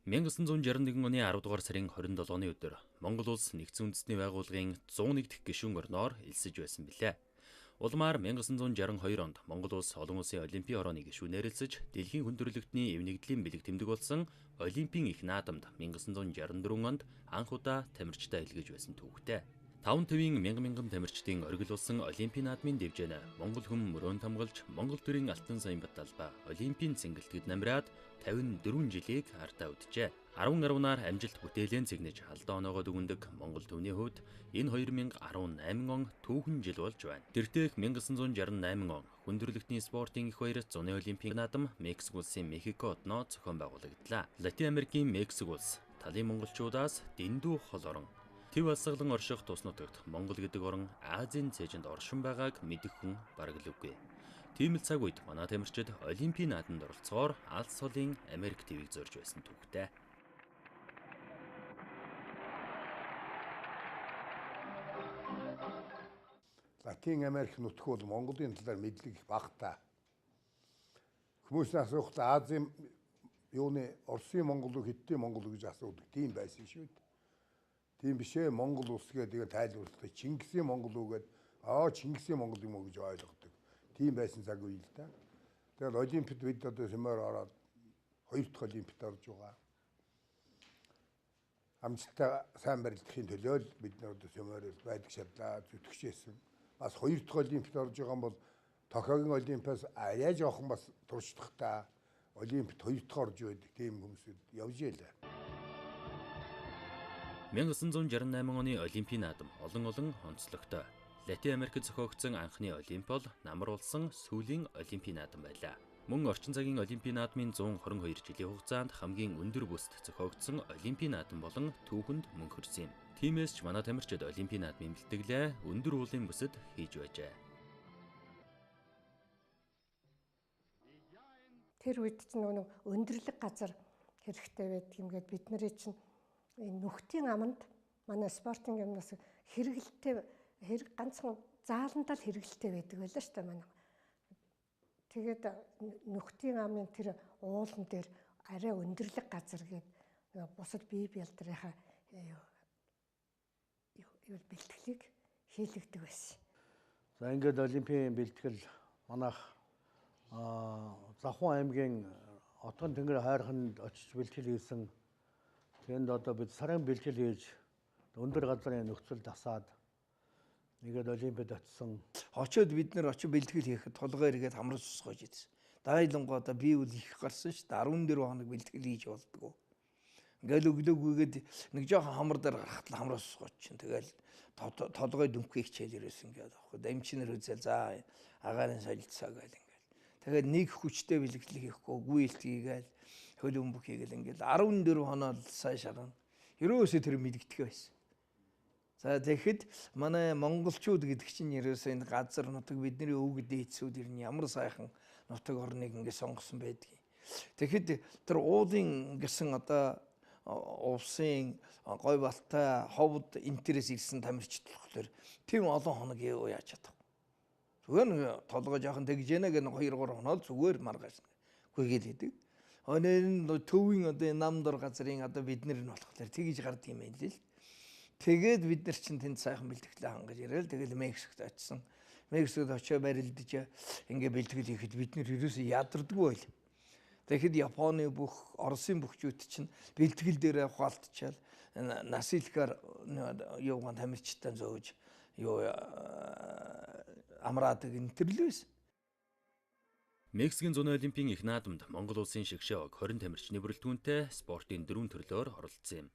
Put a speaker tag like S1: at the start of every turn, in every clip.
S1: 1961 оны 10 дугаар сарын 27-ны өдөр Монгол улс Нэгдсэн Үндэсний байгууллагын 101 дахь гишүүн орноор элсэж байсан билээ. Улмаар 1962 онд Монгол улс олон улсын олимпийн орооны гишүүнээр элсэж дэлхийн хүндрэлтний эв нэгдлийн бэлэг тэмдэг болсон олимпийн их наадамд 1964 онд анх удаа тамирчдаа илгээж байсан түүхтэй. Таван төвийн мянган мянган тамирчдын оргил болсон олимпийн наадмын дэвжээнд Монгол хүн мөрөөн тамгалж Монгол төрийн Алтан саян баталба олимпийн цэнгэлтэд намраад 54 жилийг ардаа үджээ. 10 10-аар амжилт бүтээлэн цэгнэж алдаа оноогоо дүгнэдэг Монгол төвний хувьд энэ 2018 он түүхэн жил болж байна. Тэртээх 1968 он хүндрэлтний спортын их баяр зуны олимпийн наадам Мексик улсын Мехико хотноо зохион байгуулагдлаа. Латин Америкийн Мексик улс талын монголчуудаас дэндүү хол орон Төв алсгалан орших тус нутагт Монгол гэдэг орон Азийн цээжинд оршин байгааг мэдэх хүн бараг л үгүй. Тийм л цаг үед манай тамирчид олимпийн наадамд оролцохоор алс холын Америк тивийг зорж байсан түүхтэй.
S2: Латин Америк нутг бол Монголын талаар мэдлэг их багатай. Хүмүүс асуухлаа Азийн юуны Оросын Монгол уу Хятадын Монгол уу гэж асуудаг. Тийм байсан шүү дээ. Тийм биш ээ, Монгол улс гэдэг тайлбарлалтай Чингисийн Монгол уу гэдэг Чингисийн Монгол юм уу гэж ойлгодог. Тийм байсан цаг үе л да. Тэгэл олимпиад бид одоо сэмээр ороод хоёр дахь олимпиад орж байгаа. Амжилттай сайн барилдахын төлөө л бид нар одоо сэмээр байдаг шадлаа зүтгэжсэн. Бас хоёр дахь олимпиад орж байгаа юм бол Токиогийн олимпиас арай жоохон бас туршлагатай олимпиад хоёр дахь орж байдаг тийм хүмүүсүүд явж ийлээ.
S1: 1968 оны олимпийн наадам олон олон онцлогтой. Латин Америкт зохиогдсон анхны олимп бол намар болсон сүүлийн олимпийн наадам байлаа. Мөн орчин цагийн олимпийн наадмын 122 жилийн хугацаанд хамгийн өндөр бүст зохиогдсон олимпийн наадам болон түүхэнд мөнхөрсөн юм. Тиймээс ч манай тамирчид олимпийн наадмын бэлтгэлээ өндөр уулын бүсэд хийж байжээ.
S3: Тэр үед чинь нөгөө өндөрлөг газар хэрэгтэй байдаг юм гээд бид нарыг чинь энэ нүхтийн аманд манай спортын юмнаас хэрэгэлтэй хэрэг ганцхан зааландаа л хэрэгэлтэй байдаг байлаа шүү дээ манай. Тэгээд нүхтийн амын тэр уулан дээр арай өндөрлөг газар гээд бусад бие бялдрынхаа юу бэлтгэлийг хийлэгдэг байсан.
S4: За ингээд олимпийн бэлтгэл манайх Завхан аймгийн Отгон тэнгэр хайрханд очиж бэлтгэл хийсэн. Тэнд одоо бид сарын бэлтгэл хийж өндөр газрын нөхцөл дасаад нэгэд олимпиад очсон.
S5: Очоод бид нэр очиж бэлтгэл хийхэд толгой эргээд хамрас усгож идсэн. Дайлангоо одоо би бол их гарсан шүү дээ. 14 хоног бэлтгэл хийж болдгоо. Ингээл өглөөгүйгээд нэг жоохон хамар дээр гарахад л хамрас усгож чинь. Тэгэл толгой дүнхээ хичээл ирсэн ингээд аахгүй. Дамчнэр үзэл за агаарын солилцоо гээл ингээл. Тэгээд нэг хүчтэй бэлтгэл хийхгүй гүйлт хийгээл хөл өмбөх хийгээл ингээл 14 хоноо сайн шаран. Ерөөсөө тэр мэдгэдэг байсан. За тэгэхэд манай монголчууд гэдэг чинь ерөөсөө энэ газар нутаг бидний өвөг дээдсүүд ер нь ямар сайхан нутаг орныг ингээд сонгосон байдгийг. Тэгэхэд тэр уулын гэсэн одоо улсын гой балтай ховд интерес ирсэн тамирчид болохоор тийм олон хоног юу яаж чадах. Зүгээр толгой жоохон тэгж яана гэх 2 3 хоноо зүгээр маргааш. Гүйгээл хийдэг. Өнөө төвийн одоо нам дор газрын одоо бид нар нь болохоор тэгж гардаг юм байл л. Тэгээд бид нар чинь тэнд сайхан бэлтгэлээ хангаж ирээл тэгэл Мексикт очисон. Мексикт очио барилдаж ингээ бэлтгэл хийхэд бид нар ерөөсөө ядардаггүй байл. Тэгэхэд Японы бүх Оросын бүхчүүд чинь бэлтгэл дээрээ ухаалтчаал насилкаар юугаан тамирчтай зөөж юу амраадаг энэ төр л байсан.
S1: Мексикийн зуны олимпийн их наадамд Монгол улсын шигшээ баг 20 тамирчны бүрэлдэхүүнтэй спортын 4 төрлөөр оролцсон юм.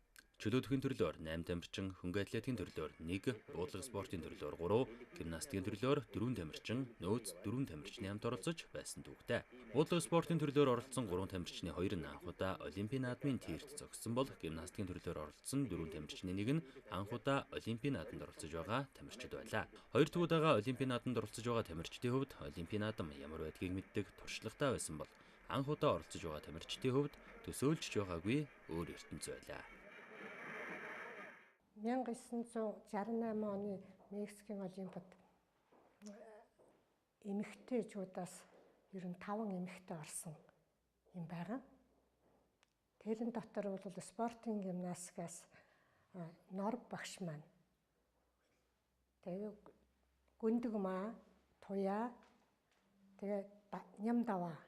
S1: Чөлөөтхийн төрлөөр 8 тамирчин, хөнгө атлетикийн төрлөөр 1, буудлага спортын төрлөөр 3, гимнастикийн төрлөөр 4 тамирчин, нөөц 4 тамирчны хамт оролцож байсан түүхтэй. Буудлага спортын төрлөөр оролцсон 3 тамирчны 2 нь анх удаа олимпийн наадмын тийрт зогссон бол гимнастикийн төрлөөр оролцсон 4 тамирчны нэг нь анх удаа олимпийн наадамд оролцож байгаа тамирчид байлаа. Хоёр дахь удаага олимпийн наадамд оролцож байгаа тамирчдын хувьд олимпийн наадам ямар байдгийг мэддэг туршлагатай байсан бол анх удаа оролцож байгаа тамирчдын хувьд төсөөлж байгаагүй өөр ертөнц байлаа.
S3: 1968 оны Мексикийн олимпиад эмэгтэйчүүдээс ер нь 5 эмэгтэй орсон юм байгаа. Тэрэн дотор бол спортын гимнастикаас Нор багш маань. Тэгээ Гүндэг маа, Туяа, тэгээ Ням даваа.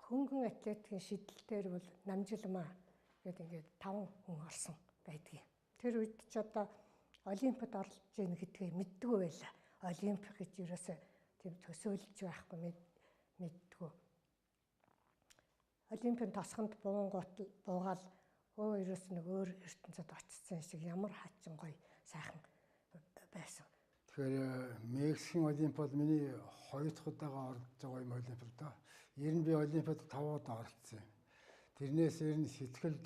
S3: Хөнгөн атлетикийн шидэл дээр бол Намжилмаа гэдэг ингээд 5 хүн орсон байдгийг. Тэр үед ч одоо Олимпиад оролцож гин гэдгээ мэддэггүй байлаа. Олимп гэж ерөөсөө тийм төсөөлж байхгүй мэддэггүй. Олимпийн тосгонд буунгуут буугаал ерөөс нэг өөр ертөнцид очсон шиг ямар хачин гоё сайхан байсан.
S6: Тэгэхээр Мексикийн Олимпиад миний хоёр дахь удаага оролцож байгаа юм Олимпиад да. Ер нь би Олимпиад 5 удаа оролцсон юм. Тэрнээс ер нь сэтгэлд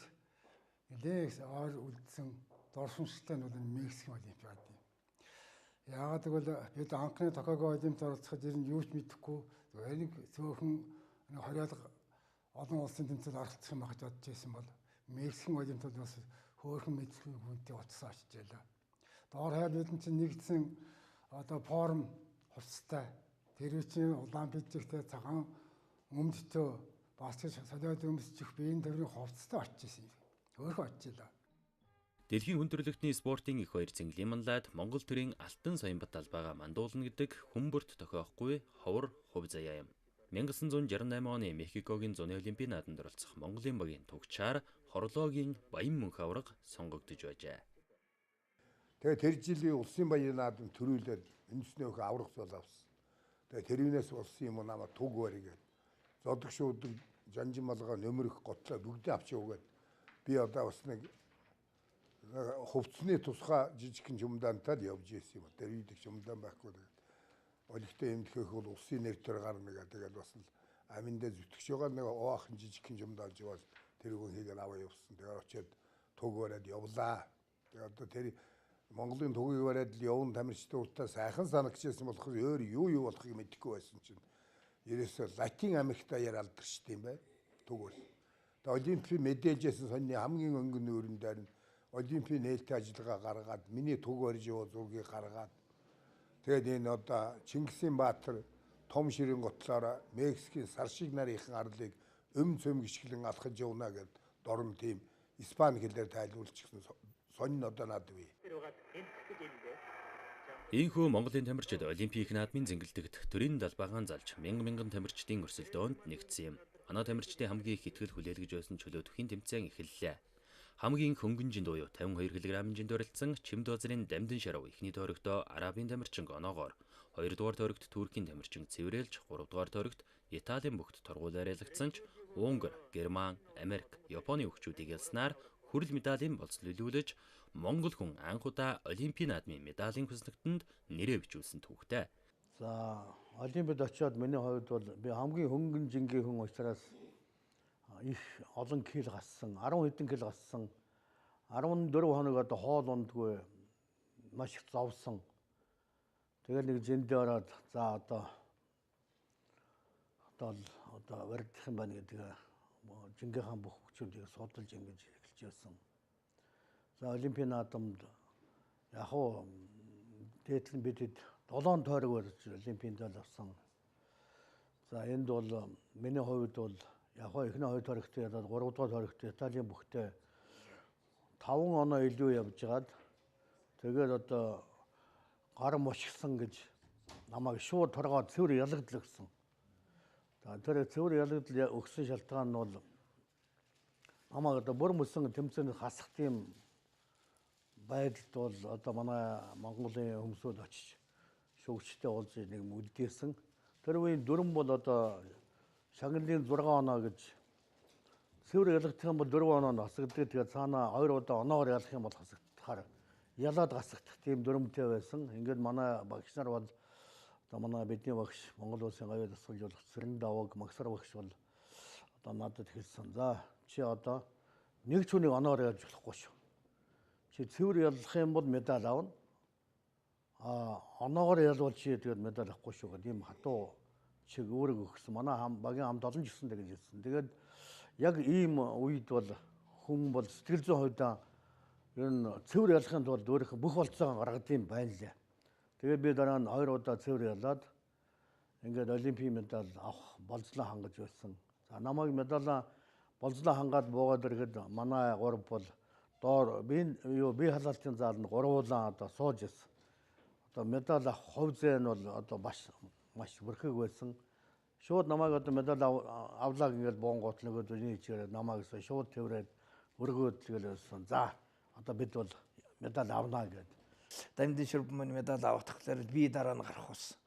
S6: нэлээд ор үлдсэн доршиншилтай нь бол Мексикийн Олимпиад юм. Яагаад гэвэл бид анхны Токио Олимпиад оролцоход ер нь юу ч мэдэхгүй зүгээр нэг цөөхөн нэг 20 олон улсын тэмцээнд оролцох юм байх гэж бодож байсан бол Мексикийн Олимпиад бас хөөрхөн мэдлэгийн хүнтэй утсан очиж байлаа. Доор хаяад бид чинь нэгдсэн одоо форм хувцастай тэр чинь улаан биджигтэй цагаан өмдтөө бас ч солиод өмсчих биеийн төврийн хувцастай очиж исэн юм. Хөөрхөн очиж байлаа.
S1: Дэлхийн хүндрэлтний спортын их баяр цэнгэлийн манлайд Монгол төрийн Алтан Соёнбат албаага мандуулна гэдэг хүмүүрт тохиохгүй ховор хувь заяа юм. 1968 оны Мехикогийн зуны олимпийн наадамд оролцох Монголын багийн тугчаар хорлоогийн Баян мөнх аварга сонгогдож байжээ.
S2: Тэгээ тэр жилийн улсын баярын наадам төрүүлээд үндэсний өх аврах зул авсан. Тэгээ тэрнээс болсон юм намаа туг баригээд зодог шуудаг жанжин малгай нөмрөх готлоо бүгдээ авч явгээд би одоо бас нэг хувцсны тусгай жижигхэн чумдаантай л явж исэн юм. Тэр үед их чумдаан байхгүй. Тэгээд олигтой эмнэлхэх бол улсын нэр төр гарна гэдэг. Тэгээд бас л аминдаа зүтгэж байгаа нэг оохон жижигхэн чумдаалж явал тэр хүн хийгээд аваа явсан. Тэгээд очиод туг бариад явлаа. Тэгээд одоо тэр Монголын тугийг бариад л явна тамирчдын уртаа сайхан санагчсэн болохоор өөр юу юу болохыг мэдэхгүй байсан чинь ерөөсөө Латин Америкт даяар алдарчт юм байна. Туг бол. Тэгээд олимпийн мэдээлжсэн сонины хамгийн өнгөн нүүрэн дээр нь олимпийн нээлттэй ажиллагаа гаргаад миний туг барьж яваа зургийг гаргаад тэгээд энэ одоо Чингисийн Баатар том ширэн готлоороо Мексикийн сар шиг нарийнхан арлыг өм цөм гიშгэлэн алхаж явна гэд дорн тийм испани хэлээр тайлбарлчихсан сонин одоо надад бий.
S1: Ийхүү Монголын тамирчид Олимпийн их наадмын зингэлдэгт төрийн далбаагаан залж мянган мянган тамирчдын өрсөлдөөнд нэгдсэн юм. Манай тамирчдын хамгийн их итгэл хүлээлгэж байсан чөлөөтөхийн тэмцээн эхэллээ. Хамгийн хөнгөн жинд буюу 52 кг жинд оролцсон Чимдозрын Дамдын шарав эхний тойрогтоо Арабын тамирчин оноогоор, хоёрдугаар тойрогт Туркийн тамирчин цэврэлж, гуравдугаар тойрогт Италийн бөхт торгуулаар ялагдсан ч Унгар, Герман, Америк, Японы өвчүүдийг ялснаар хүрэл медалийн болцол илүүлж Монгол хүн анх удаа Олимпийн наадмын медалийн хүснэгтэнд нэрээ бичүүлсэн түүхтэй.
S4: За, Олимпиад очиод миний хувьд бол би хамгийн хөнгөн жингийн хүн учраас их олон кил гассан, 10 хэдэн кил гассан. 14 хоног одоо хоол ундгүй маш их зовсон. Тэгэл нэг жиндээ ороод за одоо баригдах юм байна гэдэг жингийнхаа бүх хүчүүдийг судалж ингэж эхэлж байсан. За, Олимпийн наадамд яг уу дээдлэн бидэд 7 тойрог барьж Олимпийн дал авсан. За, энд бол миний хувьд бол яг хоо эхний хоёр тойрогт ялаад 3 дугаар тойрогт Италийн бүхтэй 5 оноо илүү явжгаад тэгээд одоо гар мушгсан гэж намайг шууд торгоод цэвэр ялагдал өгсөн. За, тэр цэвэр ялагдал өгсөн шалтгаан нь бол намайг одоо бүр мөсөн тэмцээнд хасах тийм байдалд бол одоо манай Монголын хүмүүсүүд очиж шүүгчтэй уулзаж нэг үлдээсэн. Тэр үеийн дүрэм бол одоо шагналын 6 оноо гэж цэвэр ялагдах юм бол 4 оноо нь хасагддаг. Тэгээд цаана 2 удаа оноогоор ялах юм бол хасагдахаар ялаад гасагдах тийм дүрмтэй байсан. Ингээд манай багш нар бол одоо манай бидний багш Монгол улсын гавьяа дасгалжуулагч Цэрэн Даваг Магсар багш бол одоо надад хэлсэн. За, чи одоо нэг ч хүнийг оноогоор ялж болохгүй шүү. Чи цэвэр ялах юм бол медаль авна. А оноогоор ялвал чи тэгээд медаль авахгүй шүү гэдэг ийм хатуу чиг өөрөг өгсөн. Манай багийн хамт олон ч гэсэн тэгж хэлсэн. Тэгээд яг ийм үед бол хүн бол сэтгэл зүйн хувьдаа ер нь цэвэр ялахын тулд өөрийнх бүх болцоогоо гаргадаг юм байна лээ. Тэгээд би дараа нь 2 удаа цэвэр ялаад ингээд олимпийн медаль авах болцлоо хангаж байсан. За, намайг медалаа Болзлоо хангаад буугаад ирэхэд манай гурав бол доор бие халаалтын зааланд гурвуулан одоо сууж ирсэн. Одоо медаль авах хувь зээ нь бол одоо маш бүрхэг байсан. Шууд намайг одоо медаль авлаа ингээд буунгуут нөгөөд үний чигээр намайг шууд тэрврээд өргөөд тэгэл байсан. За одоо бид бол медаль авнаа гэд.
S5: Дамдын шүрб маань медаль авах тахлаар би дараа нь гарах болсон.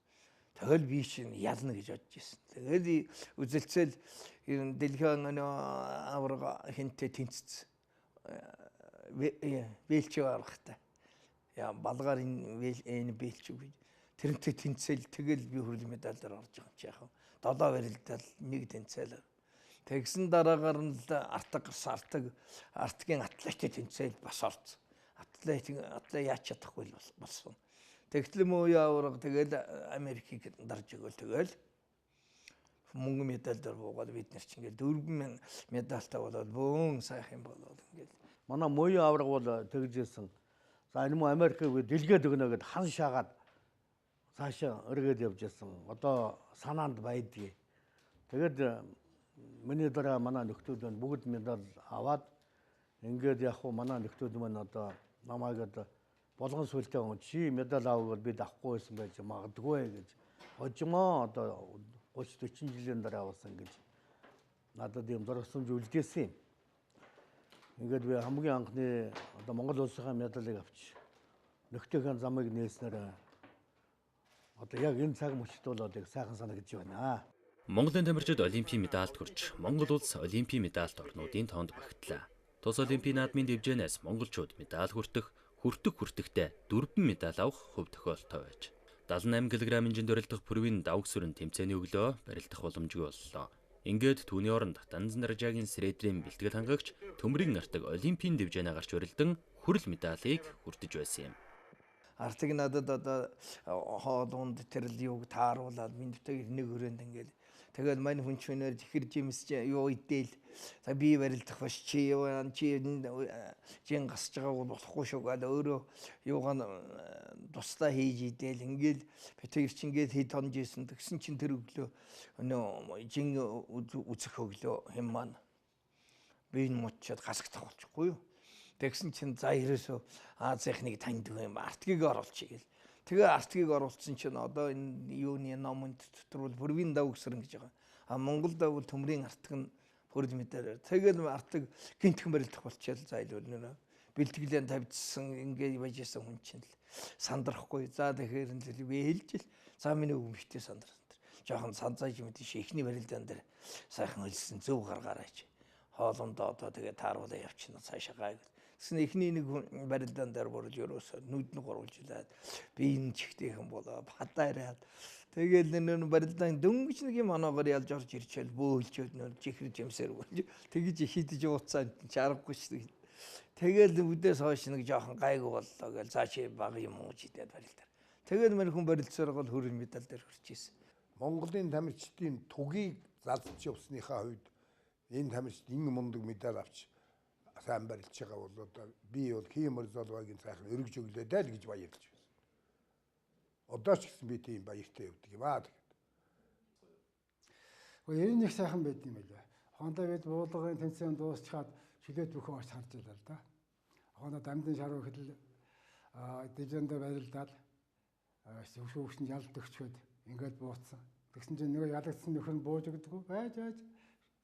S5: Тэгэл би чинь ялна гэж бодож ирсэн. Тэгэл үзэлцэл дэлхийн аварга хинтээ тэнцсэн. Бэлчиг аврахтай. Яа балгаар энэ бэлчиг гэж. Тэрнтэй тэнцэл тэгэл би хүрэл медаль дээр орж байгаа юм чи яах вэ? 7 барилдал нэг тэнцэл. Тэгсэн дараагаар нь л артаг гарсан. Артгийн атлеттэй тэнцэл бас орсон. Атлет яаж чадахгүй болсон. Тэгтэл муу авраг тэгэл Америкийг дарж өгөөл тэгэл мөнгө медаль дээр буугаад бид нар чинь ингээл 4 медальтай болоод бөөн сайхан болоод ингээл.
S4: Манай мууийн авраг бол тэгж ирсэн. За энэ муу Америкийг дэлгээд өгнө гэд хан шаагаад цаашаа өргөөд явж ирсэн. Одоо санаанд байдгийг. Тэгээд миний дараа манай нөхдүүд маань бүгд медаль аваад ингээд яг хуу манай нөхдүүд маань одоо намайг одоо болгон сүлтэй чи медаль авах бол бид авахгүй байсан байж магадгүй гэж хожимоо одоо 30 40 жилийн дараа авсан гэж надад юм дурсамж үлдээсэн юм. Ингээд би хамгийн анхны одоо Монгол улсынхаа медалийг авч нөхдийнхээ замыг нээснээр одоо яг энэ цаг мөчд бол яг сайхан санагдж байна.
S1: Монголын тамирчид олимпийн медальд хүрч Монгол улс олимпийн медальт орнуудын тоонд багтлаа. Тус олимпийн наадмын дэвжээнээс монголчууд медаль хүртэх хүртэхтэй 4 медаль авах хувь тохиолдолтой байж. 78 кг хэмжээнд барилдах пүрвийн давг сүрэн тэмцээний өглөө барилдах боломжгүй боллоо. Ингээд түүний оронд Данзан-Даржаагийн Средрийн бэлтгэл хангагч Төмрийн Артаг олимпийн дэвжээнээ гарч барилдан хүрэл медалийг хүртэж байсан юм.
S5: Артаг надад одоо хоолунд тэрл юуг тааруулаад мэндтэй нэг өрөөнд ингээл тэгэл мань хүн чүнээр чихэр жимс юу идээл за би барилдах биш чи юу чи жин гасж байгааг болохгүй шүү гал өөрөө юугаа туслаа хийж идээл ингээл битэр чи ингээл хэд хонж исэн тэгсэн чин тэр өглөө нөө жин үзэх өглөө хэм маань би энэ муучаад гасгдах болчихгүй юу. Тэгсэн чин за ерөөсөө Азийнхныг таньдаг юм артгийг оруулчих гэл. Тэгээ артгийг оруулсан чинь одоо энэ юуны номонд дотор бол бүрвийн давг сэрэн гэж байгаа. А Монголд бол төмрийн артг нь бүрд мэдээр. Тэгэл артаг гинтхэн барилдах болчихол за илүү нэ бэлтгэлээ тавьдсан ингээ байж исэн хүн чинь л сандрахгүй. За тэгэхээр нь л би хэлж л за миний үг мэгтэй сандрсан. Жохон санзааж мэдэн ши эхний барилдаан дээр сайхан өлсөн зөв гаргаарайч. Хоолундоо одоо тэгээ тааруулаа явчихна цаашаа гай. Тэгсэн эхний нэг барилдаан дээр бурж ерөөсөө нүд нь гурвалжлаад би энэ чигтэйхэн болоо бадаараад тэгэл нэр барилдаан дөнгөж нэг юм оноогоор ялж орж ирчээл бөөлжөөд нөр чихэр жимсээр болж тэгж хидэж ууцсан чаргагүй шүү дээ. Тэгэл үдээс хойш нэг жоохон гайгүй боллоо гэл за чи баг юм ууж идээд барилдаа. Тэгэл мань хүн барилцсаар гол хөрөн медаль дээр хүрч ирсэн.
S2: Монголын тамирчдын тугийг залж явсныхаа хувьд энэ тамирчид ингэ мундаг медаль авч сайн барилж байгаа бол одоо би бол Хим Морзолвагийн сайхан өргөж өглөө дээ л гэж баярлж байсан. Одоо ч гэсэн би тийм баяртай явдаг юм аа.
S6: Гэхдээ ер нь их сайхан байд юм байлаа. Хондоо бид буулгын тэмцээн дуусчаад чөлөөт бүхэн очиж харж байлаа л да. Хондоо дамдын шаруу хэл дивизонд барилдаад хөвшин ялд өгчөөд ингээд бууцсан. Тэгсэн чинь нөгөө ялагдсан нөхөр нь бууж өгдөггүй байж байж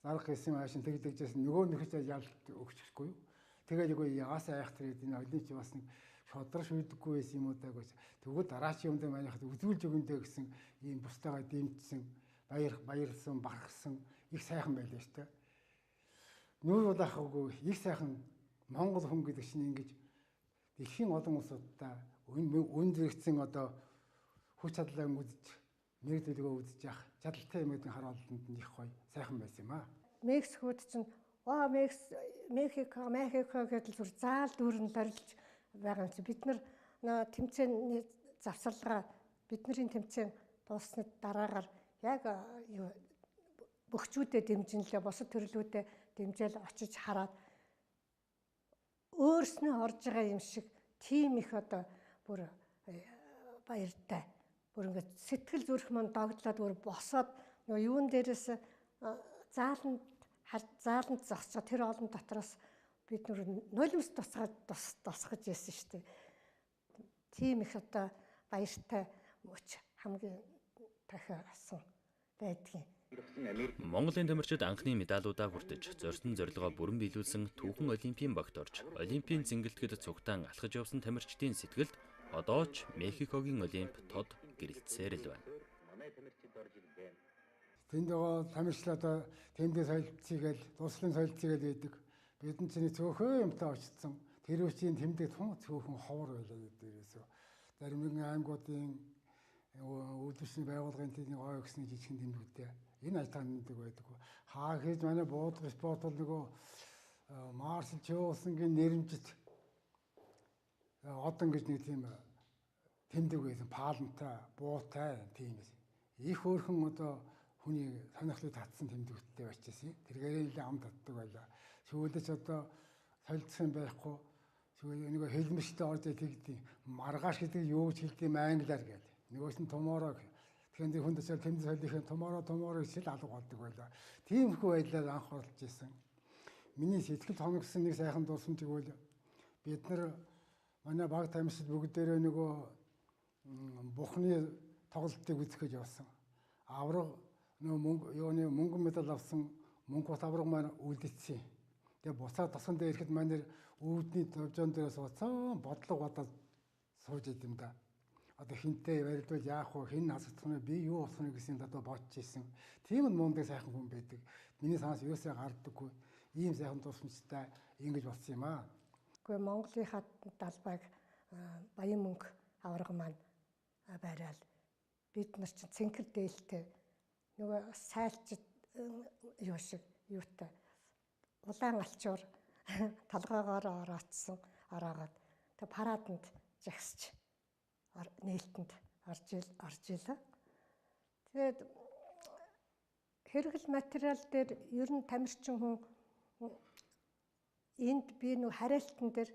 S6: зарах гэсэн аашин тэгдэжсэн нөгөө нөхөр ялд өгчихгүй юу. Тэгээд үгүй ягаас айх тэр энэ олимч бас нэг шодроо шүйдэггүй байсан юм уу даа гэж. Тэгвэл дараачийн юм дээр манайхад үзүүлж өгөндөө гэсэн ийм бусдаагаа дэмжсэн, баярлсан, бархсан их сайхан байлаа шүү дээ. Нүүр улаахгүй их сайхан Монгол хүн гэдэг чинь ингэж дэлхийн олон улсуудаа үн зэрэгцэн одоо хүч чадлаа үзэж, нэр төлгөө үзэж явах чадaltaй юм гэдэг харуултанд нь их гоё сайхан байсан юм аа.
S3: Мексикод чинь аа Мехико, Мехико гэдэл зүр заал дүүрэн лорилж байгаа юм чи бид нар тэмцээний завсарлага бидний тэмцээн дууссаны дараагаар яг юу бөхчүүдэд дэмжинлээ, бусад төрлүүдэд дэмжээл очиж хараад өөрснөө орж байгаа юм шиг тийм их одоо бүр баяртай. Бүр ингээд сэтгэл зүрх мань догдлоод бүр босоод нөгөө юун дээрээс зааланд Зааланд зогсож тэр олон дотроос бид нүр нулимс тусгаад тусгаж байсан шүү дээ. Тийм их одоо баяртай мөч хамгийн тохиосон байдгийн.
S1: Монголын тамирчид анхны медалуудаа хүртэж, зорьсон зорилгоо бүрэн биелүүлсэн түүхэн олимпийн багт орж, олимпийн цэнгэлтгэд цугтаан алхаж явсан тамирчдын сэтгэлд одоо ч Мехикогийн олимп тод гэрэлтсээр л байна.
S6: Тэнд байгаа тамирчид одоо тэмдэг солилцъё гээл, дуслан солилцъё гээл байдаг. Бид нар чинь цөөхөн юмтай очсон. Тэр үеийн тэмдэг тун цөөхөн ховор байлаа гэдэг ерөөсөө. Зарим нэгэн аймагуудын үйлдвэрчний байгууллагын тэдний гой өгсний жижигхэн тэмдэгтэй. Энэ аятаа нэмдэг байдаг. Хаа хийж манай буудлага спорт бол нөгөө Марсел Чоусонгийн нэрэмжит одон гэж нэг тийм тэмдэг байсан. Паалантай, буутай тийм байсан. Их хөөрхөн одоо хүний сонирхлыг татсан тэмдэгттэй байчихсан. Тэргээрээ нэлээ ам татдаг байлаа. Сүүлдээ ч одоо солилцсон байхгүй. Сүүл нөгөө хэлмэрчтэй орж тэгдий. Маргааш гэдэг юу ч хэлдэг юм англиар гэдэг. Нөгөөс нь tomorrow. Тэгэхээр хүн төсөөл тэмдэг солихын tomorrow tomorrow гэж л алга болдог байлаа. Тиймэрхүү байдлаар анх оролцож исэн. Миний сэтгэл хоногсон нэг сайхан дурсамж гэвэл бид нар манай баг тамирчид бүгдээрээ нөгөө бухны тоглолтыг үзэх гэж явсан. Авраг нөгөө мөнгө юуны мөнгөн медаль авсан мөнгө авраг маань үлдээсэн. Тэгээ буцаад тасган дээр ирэхэд маань үүдний төвжон дээр сууцсан бодлого бодоод сууж идэм да. Одоо хинтээ барилдвал яах вэ? Хэн хасагдах нь би юу болох нь гэсэн одоо бодож исэн. Тийм нь мундаг сайхан хүн байдаг. Миний санаас юусаа гардаггүй. Ийм сайхан дурсамжтай ингэж болсон юм аа.
S3: Гэхдээ Монголынхаа далбайг баян мөнгө авраг маань бараал бид нар чинь цэнхэр дээлтэй нөгөө сайлчид юу шиг юутай улаан алчуур толгоогоор ороодсон ороогоод тэг параданд жагсч нээлтэнд орж илээ. Тэгээд хэрэгэл материал дээр ер нь тамирчин хүн энд би нөх хариалтан дээр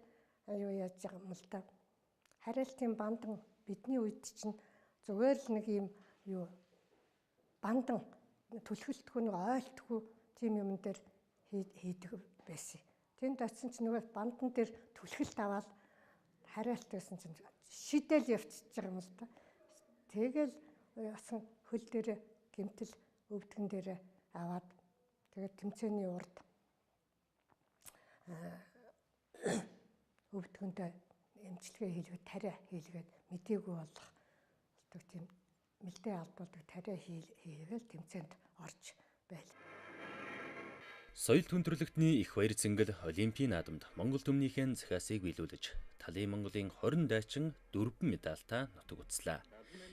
S3: юу яаж байгаа юм л да. Хариалтын бандан бидний үед чинь зүгээр л нэг юм юу бандан түлхэлтгүй нэг ойлтгүй тийм юм дээр хийдэг байсан. Тэнд очисон чинь нөгөө бандан дээр түлхэлт аваад хариалт байсан чинь шидэл явчихж байгаа юм л да. Тэгэл ясан хөл дээр гэмтэл өвдгөн дээр аваад тэгээд тэмцээний урд өвдгөндөө эмчилгээ хийлгээд тариа хийлгээд мдээгүй болох болдог тийм мэлдээ алдуулдаг тариа хийгээл тэмцээнд орж байл.
S1: Соёл түнтрлэгтний их баяр цэнгэл олимпийн наадамд Монгол түмнийхэн захиасыг биелүүлж талын Монголын 20 дайчин 4 медальтай нутаг утслаа.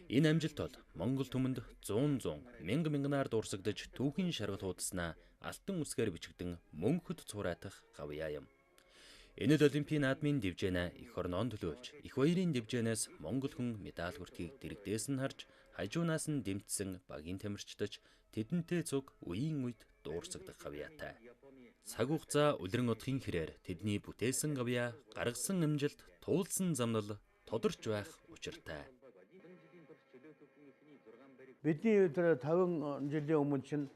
S1: Энэ амжилт бол Монгол түмэнд 100 мянга мянганаар дуурсагдаж түүхийн шаргал хуудаснаа алтан үсгээр бичигдэн мөнхөд цураатах гавьяа юм. Энэ л олимпийн наадмын дэвжээнэ эх орноо төлөөлж, их баярын дэвжээнээс Монгол хүн медаль хүртгийг дэрэгдээс нь харж, хажуунаас нь дэмжсэн багийн тамирчдаж тэдэнтэй цуг үеийн үед дуурсагдах гавьяатай. Цаг хугацаа үлрэн удахын хэрээр тэдний бүтээсэн гавьяа, гаргасан амжилт, туулсан замнал тодорч байх учиртай.
S4: Бидний тэр 50 жилийн өмнө чинь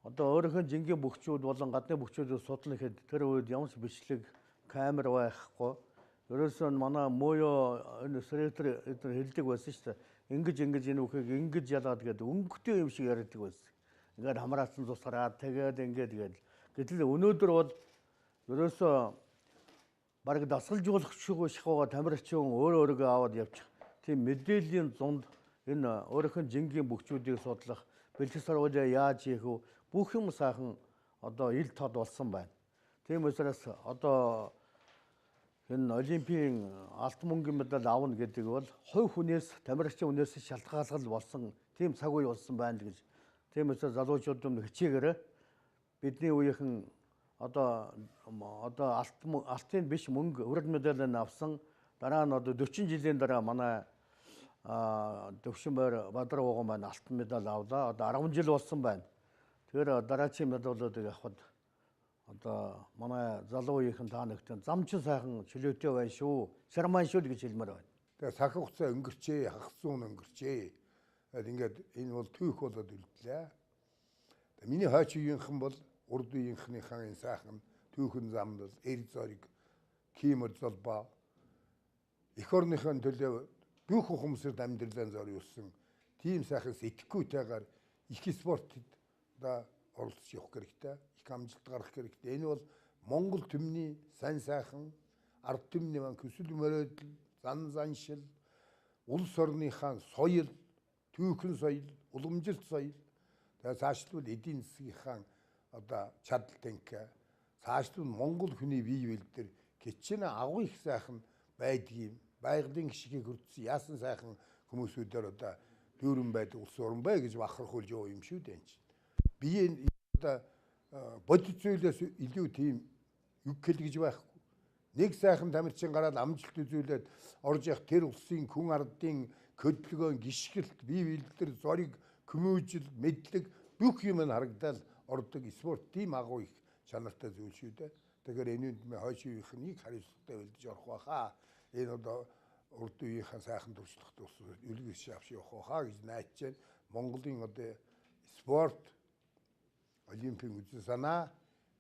S4: одоо өөрийнх нь жингийн бөхчүүд болон гадны бөхчүүдийг судлах гэхэд тэр үед ямар ч бичлэг камер байхгүй. Ерөөсөө манай мууё энэ сретер эдгээр хэлдэг байсан шүү дээ. Ингэж ингэж энэ үхийг ингэж ялгаад гэдэг өнгөтэй юм шиг ярьдаг байсан. Ингээд хамраацсан цус гараад тэгээд ингээд гээд. Гэтэл өнөөдөр бол ерөөсөө бараг дасгалжуулах шахууга тамирчин өөр өөрийгөө аваад явчих. Тийм мэдээллийн зунд энэ өөрийнх нь жингийн бөхчүүдийг судлах, бэлтгэл сургуулиа яаж хийх вэ? Бүх юм сайхан одоо ил тод болсон байна. Тийм учраас одоо энэ олимпийн алтан мөнгөний медаль авна гэдэг бол хувь хүнээс тамирчин хүнээс шалтгаалгал болсон тийм цаг үе болсон байна гэж. Тийм учраас залуучууд нь хичээгээрэй. Бидний үеийнхэн одоо алтын биш мөнгө өрөд медаль нь авсан. Дараа нь одоо 40 жилийн дараа манай Төвшинбайр Бадар ууган маань алтан медаль авлаа. Одоо 10 жил болсон байна. Тэгэхээр дараачийн медалуудыг авахад одоо манай залуу үеийнхэн та нэгтэн зам чинь сайхан чөлөөтэй байна шүү. Шарман шүү гэж хэлмээр байна.
S2: Тэгээ цаг хугацаа өнгөрчээ, хагас зуун өнгөрчээ. Ингээд энэ бол түүх болоод үлдлээ. Миний хойч үеийнхэн бол Урд үеийнхнийхэн энэ сайхан түүхэн замнал, эр зориг, кимэр золбоо эх орныхоо төлөө бүх ухамсарт амьдралаа зориулсан тийм сайхан сэтгүүтэйгээр их спортод одоо оролцож явах хэрэгтэй, их амжилт гаргах хэрэгтэй. Энэ бол Монгол түмний сайн сайхан ард түмний маань хүсэл мөрөөдөл, зан заншил, улс орныхаа соёл, түүхэн соёл, уламжилт соёл, тэгээ цаашлбал эдийн засгийнхаа одоо чадал тэнхээ, цаашлбал Монгол хүний бие биелдэр хичнээн агуу их сайхан байдгийг, байгалийн гишгийг хүртсэн яасан сайхан хүмүүсүүдээр одоо дүүрэн байдаг улс орн бай гэж бахархуулж яваа юм шүү дээ энэ чинь. Бие одоо бодит зүйлээс илүү тийм юг хэл гэж байхгүй. Нэг сайхан тамирчин гараад амжилт үзүүлээд орж явах тэр улсын хүн ардын хөдөлгөөн, гიშгэлт, бие биелдэр, зориг, көмүүжил, мэдлэг бүх юм нь харагдал ордог. Спорт тийм агуу их чанартай зүйл шүү дээ. Тэгэхээр энэ үнд хойш үеийнхнийг хариуцлагатай бэлдэж орох байхаа. Энэ одоо урд үеийнхээ сайхан туршлагатай ус үлгэр авч явах байхаа гэж найдаж байна. Монголын одоо спорт олимпийн үзэн санаа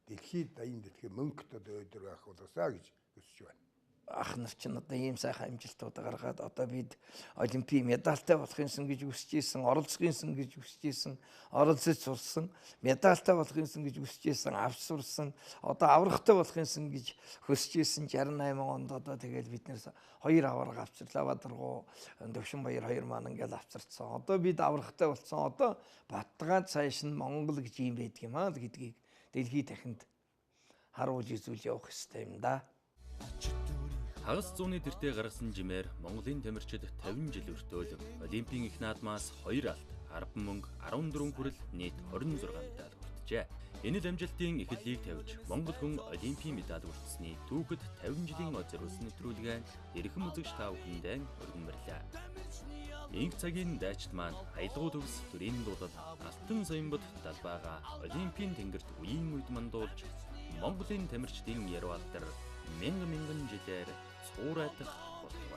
S2: дэлхийд даян дэлхий мөнгөт одоо өдөр байх болоосаа гэж хүсэж байна.
S5: Ах нар чинь одоо ийм сайхан амжилтууд гаргаад одоо бид олимпийн медальтай болох юмсан гэж хүсэж исэн, оролцох юмсан гэж хүсэж исэн, оролцож сурсан, медальтай болох юмсан гэж хүсэж исэн, авч сурсан, одоо аврахтай болох юмсан гэж хүсэж исэн 68 онд одоо тэгэл бид нэр хоёр аварга авчирлаа, Бадаргуу, Төвшинбаяр хоёр маань ингээл авчирцсан. Одоо бид аврахтай болсон. Одоо Батгаа цааш нь Монгол гэж юм байдаг юм аа гэдгийг дэлхийд дахинд харуулж үзүүл явах хэрэгтэй юм да.
S1: Хагас зууны тэртээ гаргасан жимээр Монголын тамирчид 50 жил өртөөл Олимпийн их наадмаас 2 алт, 10 мөнгө, 14 хүрэл нийт 26 медаль хүртжээ. Энэ л амжилтын эхлэлийг тавьж Монгол хүн Олимпийн медаль хүртсэний түүхэд 50 жилийн зориулсан нэвтрүүлгээ эрхэм үзэгч та бүхэндээ өргөнмөрлөө. Инх цагийн дайчид маань аялгау төгс төрийн дуулал алтан соёмбод далбаага Олимпийн тэнгэрт үеийн үед мандуулж Монголын тамирчдын ярвал дээр мянган мянган жилээр цуурайтах болтугай.